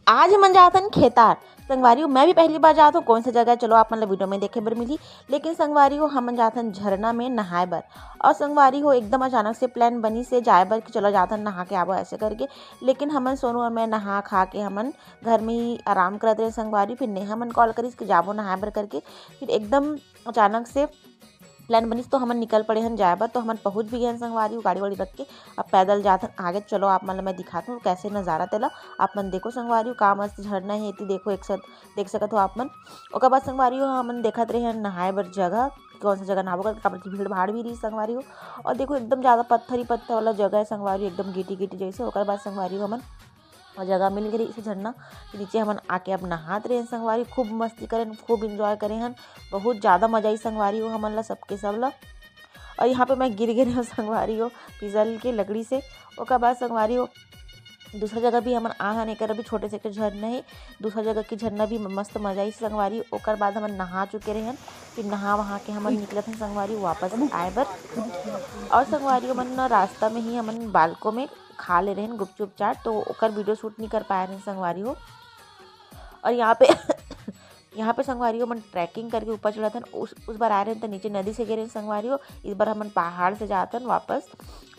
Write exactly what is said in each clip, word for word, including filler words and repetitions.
आज हमन जात हन खेतार। संगवारी हो, मैं भी पहली बार जात हूँ। कौन सा जगह है, चलो आप मन ला वीडियो में देखे बर मिली। लेकिन संगवारी हो, हमन जात हन झरना में नहाए बर। और संगवारी हो, एकदम अचानक से प्लान बनी से जाए बर कि चलो जात हन नहा के आबो ऐसे करके। लेकिन हमन, सोनू और मैं, नहा खा के हमन घर में ही आराम करत रहे संगवारी। फिर नेहा मन कॉल करिस कि जाबो नहाए बर करके। फिर एकदम अचानक से प्लान बनिस तो हमन निकल पड़े हन जाए बर। तो हमन पहुँच भी गए हन संगवारी हो, गाड़ी वाड़ी रख के। अब पैदल जात हन आगे। चलो आप मन ला मैं दिखात हूँ कैसे नज़ारा तेला। आप मन देखो संगवारी हो, का मस्त झरना है एती, देखो एक साथ देख सकत हो आप मन। ओकर बाद संगवारी हो, हमन देखत रहे हन नहाए बर जगह, कौन सा जगह नहाबो करके, काबर कि भीड़ भाड़ भी रही संगवारी हो। और देखो एकदम ज़्यादा पत्थर ही पत्थर वाला जगह है संगवारी हो, एकदम गिटी गिटी जैसे। ओकर बाद संगवारी हो, हमन और जगह मिल गई इसे झरना के नीचे हमन आके अब नहात रहे हन संगवारी, खूब मस्ती करें, खूब एंजॉय करे हन, बहुत ज़्यादा मजा आई संगवारी हो हमन ला, सबके सब ला। और यहाँ पे मैं गिर गे रहे हूँ संगवारी हो, फिसल के लकड़ी से। ओकर बाद संगवारी हो, दूसरा जगह भी हमन आ हन, एकर अभी छोटे से एक झरना है, दूसरा जगह की झरना भी मस्त मजा आई संगवारी। ओकर बाद हमन नहा चुके रहे हन, फिर नहा वहा के हमन निकलत हन संगवारी वापस आए बर। और संगवारी हो, हमन न रास्ता में ही हमन बालको में खा ले रहे हन गुपचुप चाट, तो ओकर वीडियो शूट नहीं कर पाए रहे संगवारी हो। और यहाँ पे यहाँ पे संगवारी हो, हमन ट्रैकिंग करके ऊपर चढ़त हन। उस उस बार आ रहे हन तो नीचे नदी से गिरे हन संगवारी हो, इस बार हमन पहाड़ से जात हन वापस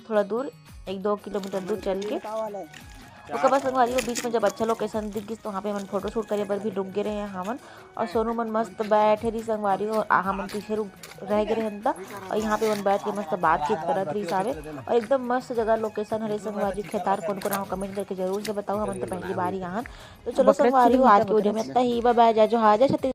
थोड़ा दूर, एक दो किलोमीटर दूर चल के। ओकर बाद संगवारी हो, बीच में जब अच्छा लोकेशन दिख गिस तो वहाँ पे हमन फोटो शूट करे बर भी रुक गे रहे हन हमन। और सोनू मन मस्त बैठे रही संगवारी हो, आ हमन पीछे रुक रह गे रहे हन त। और यहाँ पे हमन बैठ के मस्त बातचीत करत रही सावे। और एकदम मस्त जगह लोकेशन हरे संगवारी। खेतार कौन कौन हो, कमेंट करके जरूर से बताओ, हमन तो पहली बार ही आहन। तो चलो संगवारी हो, आज के वीडियो में इतना ही। बाय बाय, जय जोहार, जय छत्तीसगढ़।